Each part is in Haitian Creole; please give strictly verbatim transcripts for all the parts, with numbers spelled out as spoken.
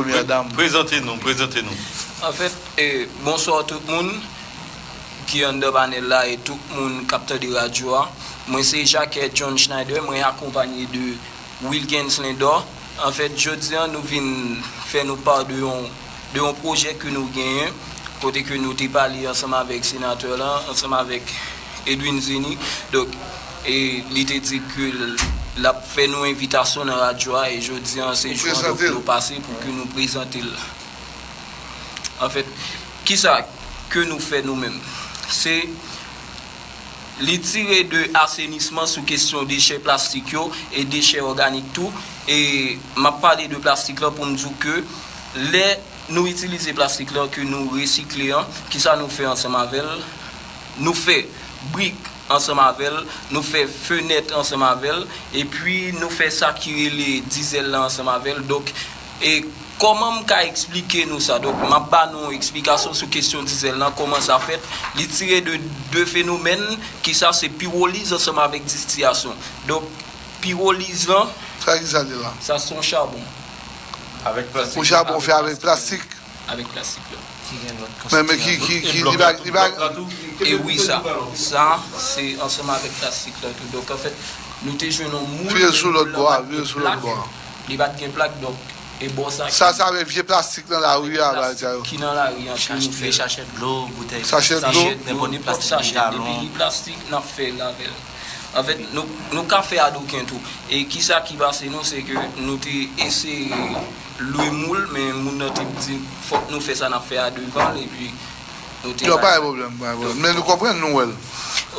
Premyè dam. Prezante nou, prezante nou. Anfèt, e, bonswa tout moun ki anndan panèl la e tout moun k ap tande radyo a. Mwen se Jacques John Schneider, mwen akonpanye de Wilgens Lindor. Anfèt, jodi a nou vin fè nou pa de yon, de yon pwojè ke nou genyen, kote ke nou te pale ansanm avèk senatè la, ansanm avèk Edwin Zeni. Donk, e li te di ke l, l ap fè nou envitasyon nan radyo a, e jodi a se jou an, donk, nou pase pou ke nou prezante l. Anfèt, kisa ke nou fè nou menm? Se li tire de asenisman sou kesyon dechè plastik yo e dechè òganik tou. E m ap pale de plastik lan pou m di w ke lè nou itilize plastik lan ke nou resikle an, kisa nou fè ansanm avè l? Nou fè brik ansanm avè l, nou fè fenèt ansanm avè l, epi nou fè sa ki rele dizèl la ansanm avè l. Donk, e kòman m ka eksplike nou sa? Donk, m ap ba nou yon eksplikasyon sou kesyon dizèl lan, kòman sa fèt. Li tire de de fenomèn, ki sa se piwoliz ansanm avèk distiyasyon. Donk, piwoliz lan, sa ki sa li la? Sa se yon chabon. Avèk plastik. Yon chabon fè avèk plastik. Avèk plastik la. Men, men ki, ki, ki, li pa, li pa. E wi, sa. Sa, se ansanm avèk plastik la tou. Donk, anfèt, nou te jwenn yon moul, vire sou lòt bò a, vire sou lòt bò a. Li pa t gen plak, donk, e bò sa ki. Sa, sa vle vye plastik nan lari a, bagay sa yo. Ki nan lari an, ki nou fè. Sachè dlo, boutèy, sachè dlo, nenpòt plastik, sachè, depi li plastik, n ap fè l avè l. Anfèt, nou, nou ka fè adoken tou. E kisa ki pase nou, se ke nou te eseye lwe moul, men moun nan te di fòk nou fè sa n ap fè a devan l, epi nou te. Yo, pa gen pwoblèm, pa gen pwoblèm. Men nou konprann, nou wè l.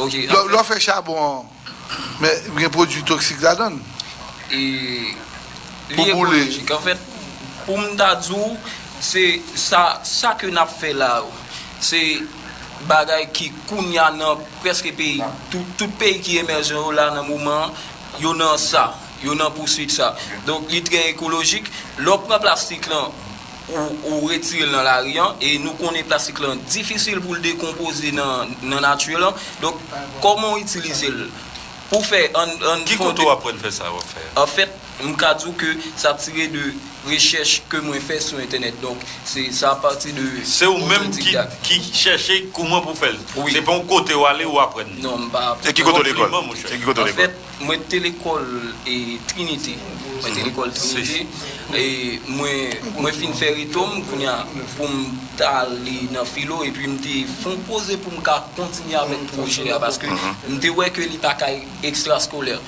Ok, lè, lè w fè chabon an, men gen pwodui toksik ladan l. E pou boule. Ekolojik. Anfèt, pou m ta di w, se sa, sa ke n ap fè la yo, se bagay ki kounye a nan prèske peyi, tout, tout peyi ki emèje yo la nan moman an, yo nan sa, yo nan pouswit sa. Donk, li trè ekolojik. Lè w pran plastik lan, ou, ou retire l nan lari an, e nou konnen plastik lan difisil pou l dekonpoze nan, nan nati lan. Donk, kòman w itilize l? Pou fè, ann, ann. Ki kote w aprann fè sa, w ap fè? Anfèt, m ka di w ke sa tire de rechèch ke mwen fè sou entènèt. Donk, se sa apati de otodidak. Se ou menm ki, ki chèche kouman pou fè l? Wi. Se pa yon kote w ale ou aprann li? Non, m pa. Se ki kote w lekòl? Se ki kote w lekòl? Anfèt, mwen te lekòl, e, Trinite. Mwen te lekòl Trinite. E mwen, mwen fin fè reto m, kounye a, pou m t ale nan filo, epi m te fè yon poze pou m ka kontinye avèk pwojè a, paske m te wè ke li pa ka ekstraskolè.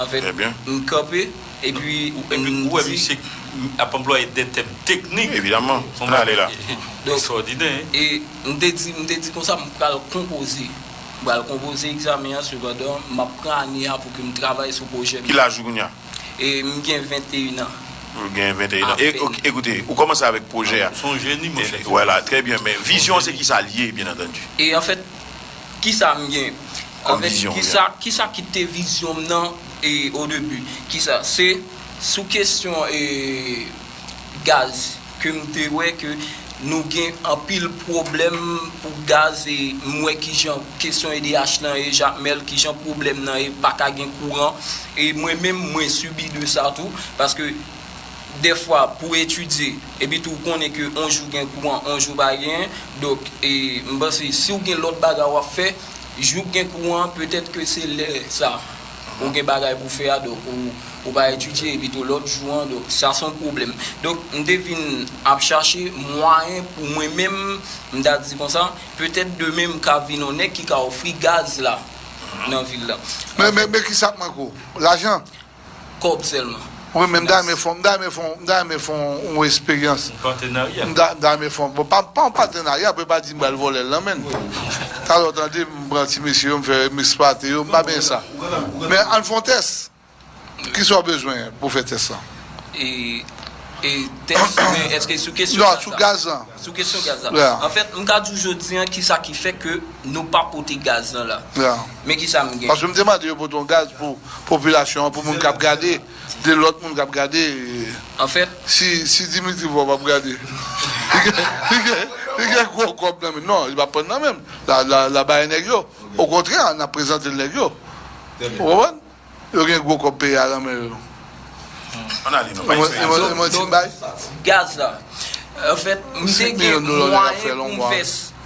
Anfèt, m kanpe, epi m di. Epi ou wè misye ap anplwaye de tèm teknik. Evidaman, ann ale la. Donk, ekstraòdinè, hein? E m te di, m te di konsa, m pral konpoze. M pral konpoze egzamen an, sepandan, m ap pran ane a pou ke m travay sou pwojè m. Ki laj ou kounye a? E m gen venteyen an. Ou gen venteyen an. E, apenn. Ok, ekoute, ou kòmanse avèk pwojè a. Ou se yon jeni, monchè. E, vwala, trè byen, men vizyon an se kisa l ye, byen antandi? E anfèt, kisa m gen? Kòm vizyon, kisa, kisa ki te vizyon m nan, e, o debi? Kisa? Se sou kesyon, e, gaz ke m te wè ke nou gen anpil pwoblèm pou gaz, e m wè kijan kesyon E D H lan ye, Jakmèl, kijan pwoblèm nan ye, pa ka gen kouran. E mwen menm, mwen sibi de sa tou, paske dèfwa pou etidye, epi tou ou konnen ke on jou gen kouran, on jou pa gen. Donk, e m panse si w gen lòt bagay w ap fè, jou k gen kouran, petèt ke se lè sa ou gen bagay pou fè a, donk ou, ou pa etidye, epi tou lòt jou an, donk sa se yon pwoblèm. Donk, m te vin ap chache mwayen pou mwen menm, m ta di konsa, petèt demen m ka vin yon nèg ki ka ofri gaz la nan vil la. Men, men, men kisa k manke w? Lajan? Kòb sèlman. Wi, men m ta renmen fè, m ta renmen fè, m ta renmen fè yon, yon eksperyans. Yon patenarya. M ta, m ta renmen fè yon, bon, pa, pa yon patenarya, pou yo pa di m pral vòlè l nan men l. Talè w tande, m pran ti mesye yo, m fè, m eksplwate yo, m pa benyen sa. Men ann fè yon tès. Kisa w bezwen pou fè tès lan? E, e tès, men èske sou kesyon gaz la? Non, sou gaz lan. Sou kesyon gaz la. Anfèt, m ka di w jodi an, kisa ki fè ke nou pa pote gaz lan la. Men kisa m gen? Paske m te mande yo pote yon gaz pou popilasyon an, pou moun k ap gade, de lòt moun k ap gade. Anfèt. Si, si Dimitri Vorbe ap gade, li gen, li gen, li gen gwo kòb nan men l. Non, li p ap pran nan men l. L a, l a, l a bay nèg yo. Okontrè, n ap prezante l nèg yo. Ou konprann? Yo gen gwo kòb peyi a nan men yo. Ann ale non, pa eksperyans. Donk, gaz la, anfèt, m te gen mwayen pou m fè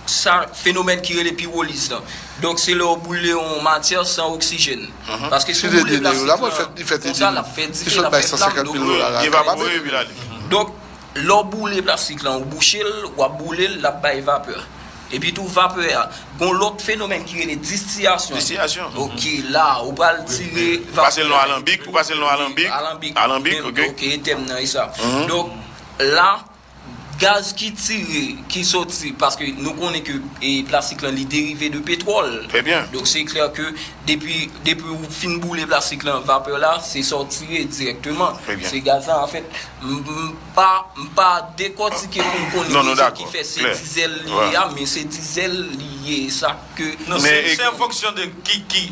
sa, fenomèn ki rele piwoliz lan. Donk, se lè w boule yon matyè san oksijèn. Paske si w boule plastik lan, konsa, l ap fè dife, l ap fè flanm, donk, evapore, epi l ale. Donk, lè w boule plastik lan, ou bouche l, w ap boule l, l ap bay vapè. Epi tou, vapè a, gon lòt fenomèn ki rele distiyasyon. Distiyasyon. Ok, la, ou pral tire vapè. Ou pase l nan alanbik, ou pase l nan alanbik. Alanbik. Alanbik, ok. Ok, tèm nan, e sa. Donk, la, gaz ki tire, ki soti, paske nou konnen ke, e, plastik lan, li derive de petwòl. Trè byen. Donk, se klè ke depi, depi ou fin boule plastik lan, vapè la, se sa w tire dirèkteman. Trè byen. Se gaz la, anfèt, m, m pa, m pa dekòtike pou m konnen rezon ki fè se dizèl li ye a, men se dizèl li ye, e sa ke... Non, se, se an fonksyon de ki, ki,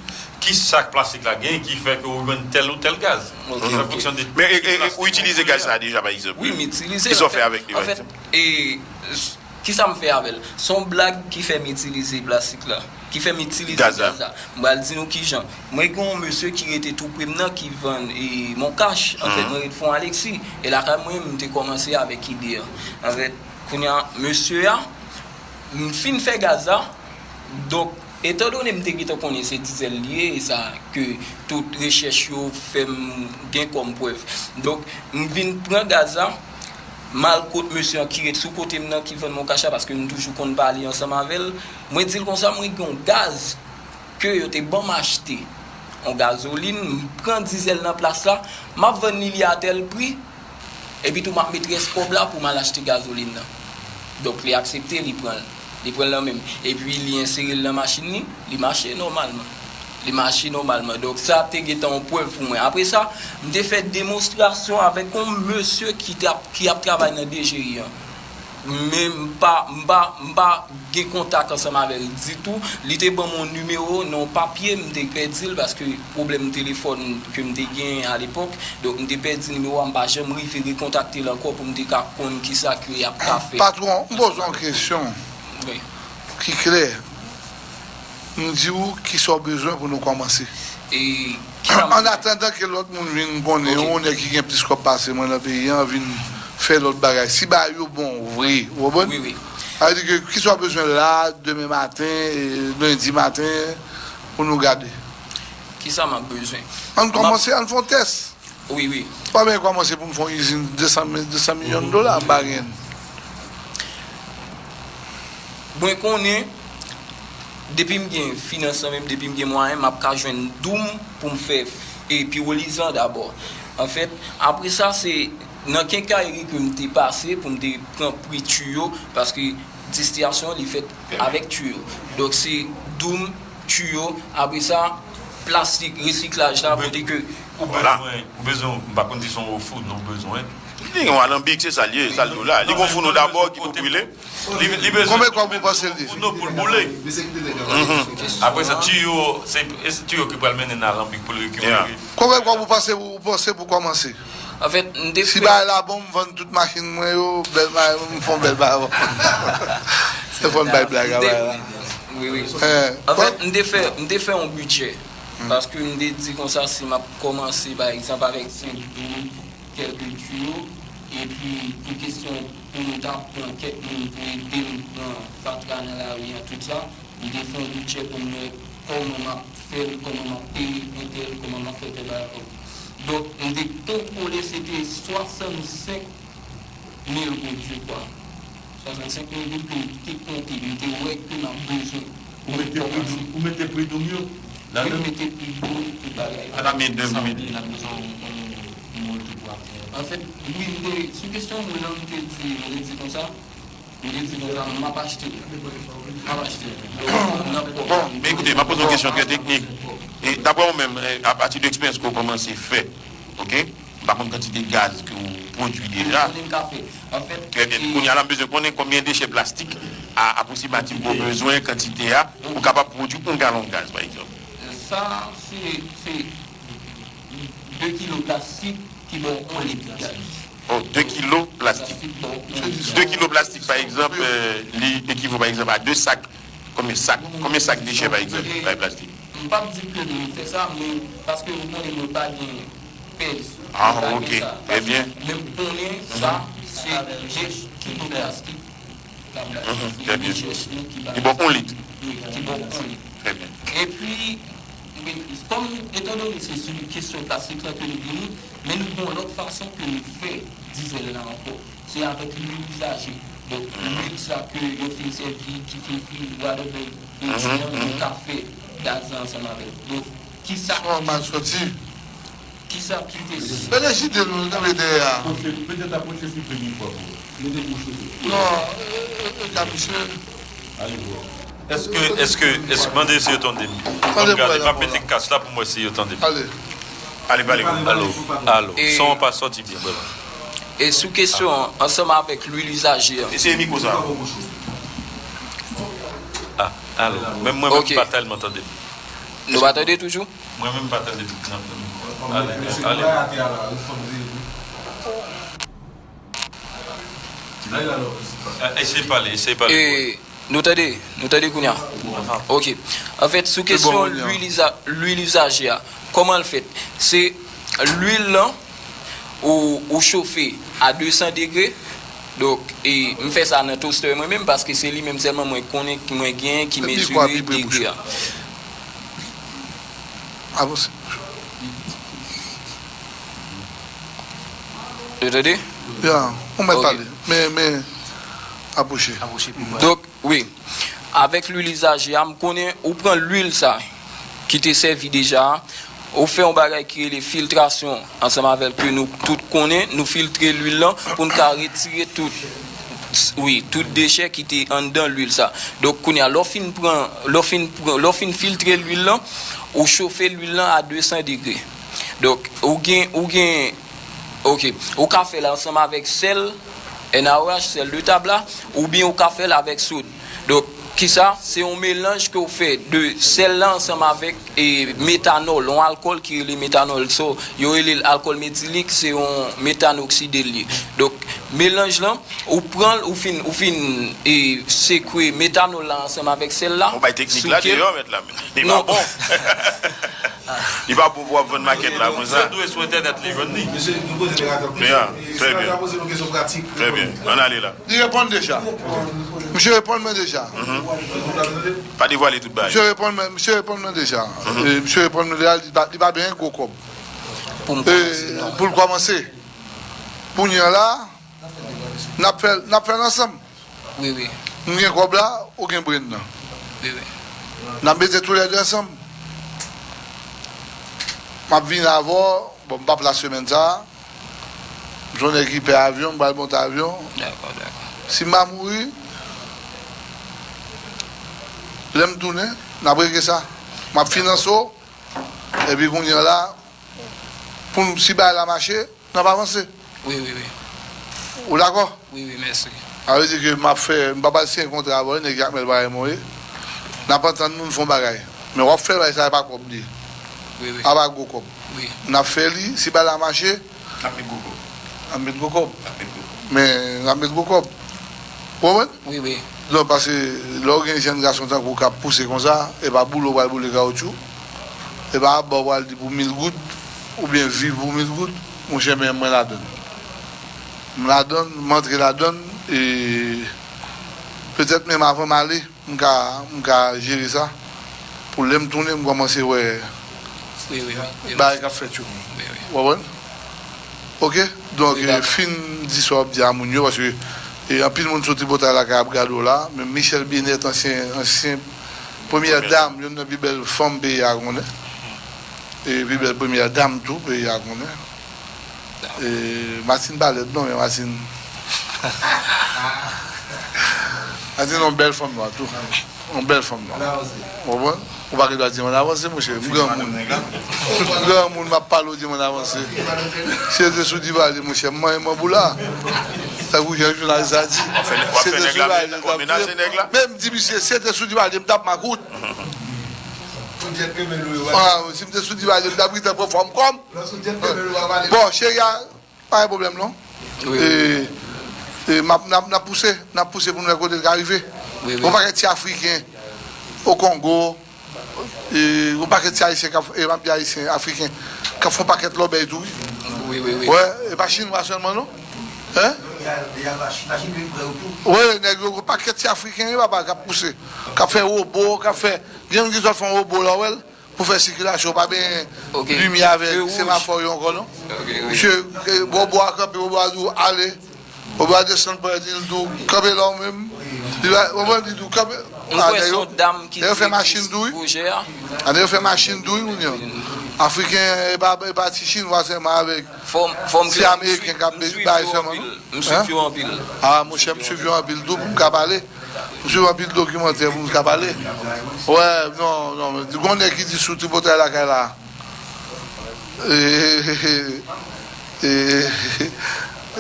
ki sak plastik la gen ki fè ke ou jwenn tèl ou tèl gaz. Ok. Se an fonksyon de... Men, e, e, e, ou itilize gaz sa a deja, pa egzanp? Wi, m itilize l. Kisa w fè avèk li, pa egzanp? E, s-, kisa m fè avè l? Se yon blag ki fè m itilize plastik la, ki fè m itilize gaz la. M pral di nou kijan. Mwen gen yon mesye ki rete tou pre m nan ki vann, e, Moncash. Anfèt, mwen rete Fon Alexis. E lakay mwen, m te kòmanse avèk ide a. Anfèt, kounye a, mesye a, m fin fè gaz la. Donk, etandone m te gentan konnen se dizèl li ye, e sa ke tout rechèch yo fè m gen kòm prèv. Donk, m vin pran gaz la, m al kot mesye an ki ret sou kote m nan, ki vann Moncash la, paske m toujou konn pale ansanm avè l. Mwen di l konsa, mwen gen yon gaz ke yo te ban m achte, yon gazolin, m pran dizèl nan plas la, m ap vann li, li a tèl pri, epi tou m ap met rès kòb la pou m al achte gazolin nan. Donk, li aksepte, li pran l. Li pran l nan men m. Epi, li ensere l nan machin li, li mache nòmalman. Li mache nòmalman. Donk, sa te gentan yon prèv pou mwen. Apre sa, m te fè demonstrasyon avèk yon mesye ki t ap, ki ap travay nan D G I an. Men m pa, m pa, m pa gen kontak ansanm avè l ditou. Li te ban m yon nimewo nan yon papye, m te pèdi l paske pwoblèm telefòn ke m te genyen alepòk. Donk, m te pèdi nimewo a, m pa janm rive rekontakte l ankò pou m te ka konn kisa ke y ap ka fè. Patwon, m poze w yon kesyon ki klè. M di w kisa w bezwen pou nou kòmanse. E, kisa m... An atandan ke lòt moun vin konnen yon nèg ki gen plis kòb pase mwen nan peyi an, vin fè lòt bagay. Si bagay yo bon vre, ou konprann? Wi, wi. Sa vle di ke kisa w bezwen la, demen maten, e, lendi maten, pou nou gade? Kisa m ap bezwen? Ann kòmanse, ann fè yon tès. Wi, wi. Pa byen kòmanse pou m fè yon izin de san mil, de san milyon dola, m pa gen. Mwen konnen, depi m gen finans lan menm, depi m gen mwayen, m ap ka jwenn doum pou m fè, e, piwolizan dabò. Anfèt, apre sa, se nan kenkayri ke m te pase pou m te pran pri tiyo, paske distiyasyon, li fèt avèk tiyo. Donk, se doum, tiyo, apre sa, plastik, resiklaj la, kote ke... Ou bezwen, ou bezwen, m pa konn si se yon founo ou bezwen. Li gen yon alanbik, se sa l ye, sa l di w la. Li gen yon founo dabò ki pou brile. Li, li bezwen... Konbyen kòb ou panse l ye? Founo pou l boule. Apre sa, tiyo, se, se tiyo ki pral mennen nan alanbik pou l rekipere. Konbyen kòb ou panse, ou panse pou kòmanse? Anfèt, m te fè... Si bagay la bon, m vann tout machin mwen yo, bèl bagay, m fè yon bèl bagay. M fè yon bèl blag a bagay la. Wi, wi. Anfèt, m te fè, m te fè yon bidjè. Paske m te di konsa, si m ap kòmanse, pa egzanp, avèk senk doum, kèlke tiyo, epi pou kesyon pou nou ta pran kèk moun pou ede m pran fatra nan lari an, tout sa, m te fè yon bidjè pou m wè kòman m ap fè l, kòman m ap peye entèl, kòman m ap fè tèl bagay ankò. Donk, m te konkole, se te swasannsenk mil goud, je crois. Swasannsenk mil goud ke m te konte, m te wè ke m ap bezwen. Ou mete pri doum, ou mete pri doum yo? Wi, m mete pri doum, tout bagay. Sa ta men doum, wi. N ap bezwen yon, yon, yon mòl ki pou ap fè. Anfèt, wi, m te, sou kesyon mwen an, m te di, m te di konsa, m te di konsa, m ap achte, m ap achte. Donk, nan... Bon, men ekoute, m ap poze yon kesyon trè teknik. E, daprè ou menm, e, apati de eksperyans ke w kòmanse fè, ok? M pa konn kantite gaz ke w pwodui deja. Trè byen. Kounye a la, m bezwen konnen konbyen dechè plastik a, apwoksimatif ke w bezwen, kantite a, pou w kapab pwodui yon galon gaz, pa egzanp. Sa, se, se de kilo plastik ki ba w yon lit gaz. Oh, de kilo plastik. De kilo plastik, pa egzanp, euh, li ekivo, pa egzanp, a de sak. Konbyen sak, konbyen sak dechè, pa egzanp, bay plastik? M p ap di ke m fè sa, men paske ou konnen mwen pa gen pèdi. Ah, ok. Trè byen. Men m konnen sa, se de ki pou plastik. Mhm, trè byen. Li bon yon lit. Wi, ki bon yon lit. Trè byen. Epi, men, kòm, etandone se sou kesyon plastik la ke nou vini, men nou gen yon lòt fason ke nou fè dizèl la ankò. Se avèk lwil izaje. Donk, lwil sa ke yo fin sèvi, ki fin fini, whatever, e yo ka fè gaz la ansanm avè l. Donk, kisa ki, kisa ki te... Gade chite nou, nou t ap dèyè a. Petèt apwoche sou plim yon fwa pou mete bouch ou. Non, e, e, e, gade misye. Èske, èske, èske, mande si yo tande m. Mande pou gade, m ap mete kas la pou m wè si yo tande m. Ale. Ale, pale. Alo, alo. E son an pa soti byen, brother. E sou kesyon an, ansanm avèk lwil izaje an. Eseye mikwo sa. Ah, alo. Menm mwen menm, ok, m pa tèlman tande. Nou pa tande toujou? Mwen menm pa tande tout nan. Ale, ale. Eh, eseye pale, eseye pale. E, nou tande, nou tande kounye a? Ok. Anfèt, sou kesyon lwil iza-, lwil izaje a, kòman l fèt? Se lwil lan, ou, ou chofe a de san degre. Donk, e, m fè sa nan toastè mwen menm, paske se li menm sèlman mwen konnen, mwen genyen ki mezire degre a. Avanse. Ou tande? Ya, ou mèt pale. Men, men, apwoche. Donk, wi. Avèk lwil izaje a, m konnen ou pran lwil sa ki te sèvi deja a, ou fè yon bagay ki rele filtrasyon ansanm avè l ke nou tout konnen, nou filtre lwil lan pou n ka retire tout, wi, tout dechè ki te anndan lwil sa. Donk, kounye a, lè w fin pran, lè w fin pran, lè w fin filtre lwil lan, ou chofe lwil lan a de san degre. Donk, ou gen, ou gen, ok, ou ka fè l ansanm avèk sèl, N A O H, sèl de tab la, oubyen ou ka fè l avèk sod. Donk, kisa? Se yon melanj ke w fè de sèl la ansanm avèk, e, metanòl, yon alkòl ki rele metanòl. So, yo rele l alkòl metilik, se yon metanokside l ye. Donk, melanj lan, ou pran l, ou fin, ou fin, e, sekwe metanòl la ansanm avèk sèl la. Ou bay teknik la deyò, mèt la, men li pa bon. Li pa bon pou w ap vann makèt la konsa. Yo dwe sou entènèt, li jwenn li. Mesye, nou poze de la. Trè byen. Trè byen. Ann ale la. Li reponn deja. Misye reponn mwen deja. Pa devwale tout bagay. Misye reponn mwen, misye reponn mwen deja. E, misye reponn mwen deja, li pa, li pa benyen gwo kòb. Pou m kòmanse, non. Pou l kòmanse. Kounye a la, n ap fè, n ap fè l ansanm. Wi, wi. M gen kòb la, ou gen brenn nan. Wi, wi. N ap mete toulède ansanm. M ap vin avè w, bon, m p ap la semèn sa a. M se yon nèg ki pè avyon, m pral monte avyon. Dakò, dakò. Si m pa mouri, lè m tounen, n ap regle sa. M ap finanse w, epi kounye a la, pou n, si bagay la mache, n ap avanse. Wi, wi, wi. Ou dakò? Wi, wi, mèsi. Sa vle di ke m ap fè, m pa pral siyen kontra avè w, nèg Jakmèl parèy mwen ye. N ap antann nou, n fè yon bagay. Men w ap fè bagay sa, e pa kòb li ye. Wi, wi. A pa gwo kòb. Wi. N ap fè li, si bagay la mache, n ap met gwo kòb. N ap met gwo kòb. N ap met gwo kòb. Men, n ap met gwo kòb. Ou konprann? Wi, wi. Donk, paske lè w gen jèn gason tankou w k ap pouse konsa, e pa boule w pral boule kawotchou, e pa ap ba w pral di pou mil goud, oubyen viv pou mil goud, monchè, men mwen ladann. M ladann, m antre ladann, e petèt menm avan m ale, m ka, m ka jere sa. Pou lè m tounen, m kòmanse wè bagay k ap fèt yo. Wi, wi. Ou konprann? Ok? Donk, e, fin di sa w ap di a moun yo, paske, e, anpil moun soti bò lakay ap gade w la. Men Michèle Bennett, ansyen, ansyen premyè dam, youn nan pi bèl fanm peyi a konnen. E pi bèl premyè dam tou, peyi a konnen. E, Martine pa lèd non, men Martine. Martine yon bèl fanm nwa tou. Yon bèl fanm nwa. Ou konprann? Ou pa gen dwa di m ann avanse, monchè. M granmoun. M granmoun, m ap pale, ou di m ann avanse. Si yo te sou Divalye, monchè, m manyen manbo la. Tankou jan jounalis la di. Si yo te sou Divalye, m t ap touye. Men m di misye, si yo te sou Divalye, m t ap makout. Ah, si m te sou Divalye, m t ap rete pran fòm kò m. Bon, cheri a, pa gen pwoblèm non. Wi. E, e, m ap, n ap, n ap pouse, n ap pouse pou n wè kote l ka rive. Wi, wi. Yon pakèt ti Afriken o Kongo, e, yon pakèt ti Ayisyen k ap, e, m ap di Ayisyen, Afriken, k ap fè yon pakèt lòbèy tou, wi. Wi, wi, wi. Wè, e pa chinwa sèlman, non? Hein? Wi, nèg yo, pakèt ti Afriken, wi, papa, k ap pouse. K ap fè wobo, k ap fè, gen moun ki sot fè yon wobo la, wè l, pou fè sikilasyon, pa benyen limyè avèk semafò yo ankò, non? Misye, e, wobo a kanpe, wobo a di w, ale. Wobo a desann, pran di l tou, kanpe la w menm. Li va, wobo a di tou, kanpe. Mwen kwè se yon dam ki direktris pwojè a. Ann yo fè machin tou, wi, kounye a. Afriken, e pa, e pa ti chinwa sèlman avèk ti ameriken k ap bay sèlman, non? M swiv yo anpil. Ah, monchè, m swiv yo anpil tou pou m ka pale. M swiv anpil dokimantè pou m ka pale. Wè, non, non, men, gon nèg ki di sou tripotay lakay la. E, e,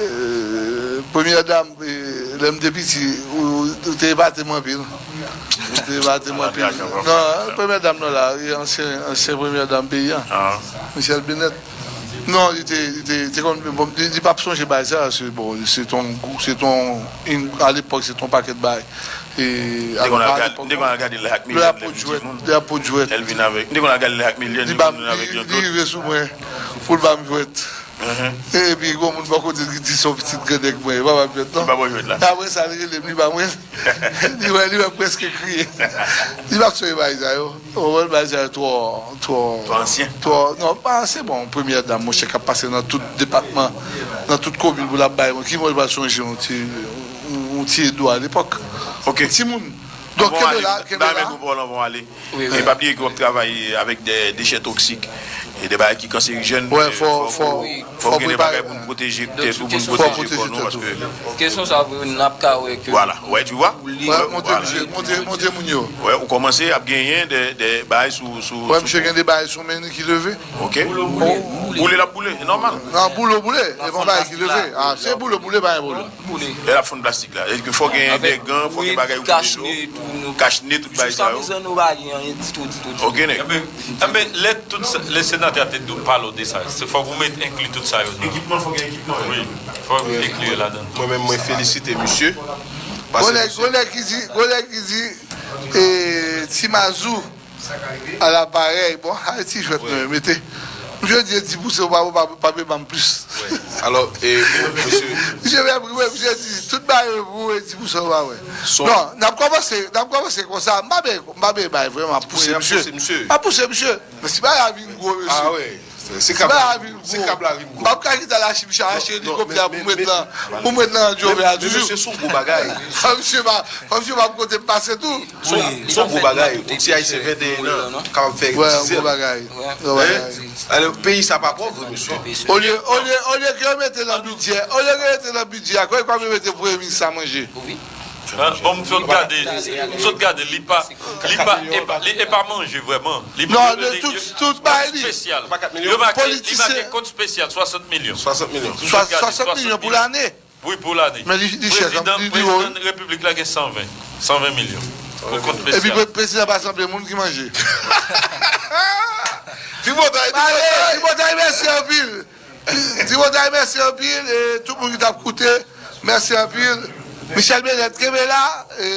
e, premyè dam, e, lè m te piti, ou, ou te epate m anpil. Ou te epate m anpil. Non, premyè dam nan la, e, ansyen, ansyen premyè dam peyi a. Michèle Bennett. Non, li te, li te, te konn, bon, li, li p ap sonje bagay sa, se, bon, se ton, se ton, in, a lepòk, se ton pakèt bagay. E, alò, pa lepòk, non. Lè apot jwèt, lè apot jwèt. Li ba m, li, li rive sou mwen, pou l ba m jwèt. Epi, gon moun bò kote l ki di se yon pitit grandèg mwen, li pa ba m jwèt, non. E apre sa, li rele m, li ba mwen. Li wè, li wè m prèske kriye. Li p ap sonje bagay sa yo. Ou konprann, bagay sa yo twò, twò, twò ansyen. Twò, non, pa, se bon, premyè dam, monchè, k ap pase nan tout depatman, nan tout komin pou l ap bay mwen. Ki moun pa sonje yon ti, yon ti Edouard alepòk? Ok. Yon timoun. Donk, kenbe la, kenbe la. Dam Metwopòl an, bon, ale. Wi, wi. E pa bliye ke w ap travay avèk de dechè toksik e de bagay ki kanserijèn. Wè, fò, fò, fò gen de bagay pou n pwoteje tèt ou, pou n pwoteje kò nou, paske kesyon sa vre, n ap ka wè ke. Vwala, wè, tu vois. Wè, montre misye, montre, montre moun yo. Wè, ou kòmanse ap genyen de, de bagay sou, sou. Wè, misye gen de bagay sou men li ki leve. Ok. Boule, boule, l ap boule, e nòmal. Non, boule, boule, e pa yon bagay ki leve. Ah, se boule, boule, pa yon pwoblèm. Lè l ap fonn plastik la. Èske fò gen de gan, fò gen bagay ou kouvri nou, kach ne, tout bagay sa yo. Jiska prezan nou pa gen anyen ditou, ditou, ditou. Ok, nèg. Enben, enben, lè tout sa, lè senatè a te dou pale w de sa, se fòk ou met enkli tout sa yo nan. Ekipman, fòk gen ekipman. Wi, fòk enkli yo ladan. Mwen menm, mwen felisite misye. Gon nèg, gon nèg ki di, gon nèg ki di, e, Ti Mazou, Ala parèy, bon, Ayiti jwèt nou mete. Misye di dis pou san, pa, pa, pa vle ban m plis. Alò, e, misye. Misye fè pri, wi, misye di, tout bagay pou dis pou san pa wè. Non, n ap kòmanse, n ap kòmanse konsa. M pa vle, m pa vle bay vrèman ap pouse misye. M ap pouse misye. Men si bagay la vin gwo, mesye. Si bagay la vin gwo, m p ap ka kite al achte, misye achte elikoptè pou m ret nan, pou m ret nan djòb la toujou. Mesye, se yon gwo bagay. Fò misye pa, fò misye pa kote m pase tou. Se yon gwo bagay, yon ti ayisyen venteyen an kapab fè diz èd. Wè, yon gwo bagay. Alò, peyi sa pa pwòp vre, mesye. Olye, olye, olye ke yo mete nan bidjè, olye ke yo mete nan bidjè a, kòman yo mete premye minis la manje? Bon, m sot gade, m sot gade, li pa, li pa, e pa, li, e pa manje vrèman. Li manje, li, tout bagay li. Yo make, li make kont espesyal, swasant milyon. Swasant milyon. Swasant milyon pou lane. Wi, pou lane. Men li, li chè kanmenm, li, li wo. Prezidan repiblik la gen san ven, san ven milyon pou kont espesyal. Epi pre-, prezidan pa sanble moun ki manje. Tripotay, Tripotay, mèsi anpil. Tripotay, mèsi anpil. E tout moun ki t ap koute, mèsi anpil. Michèle Bennett, kenbe la. E,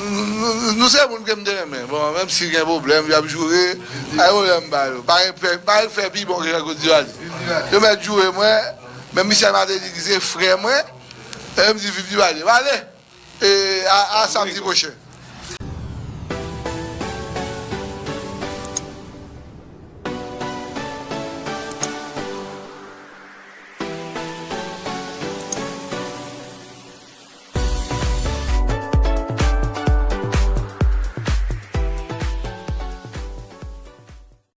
nou, nou se moun ke m te renmen. Bon, menm si gen pwoblèm, y ap joure. Pa gen pwoblèm, ba yo. Pa gen fè, pa gen fè pi bon ke Jean Claude Duvalier. Yo mèt joure mwen. Men Michel Martelly ki se frè mwen, e m di viv Duvalier. Vale, e a, a samdi pwochen.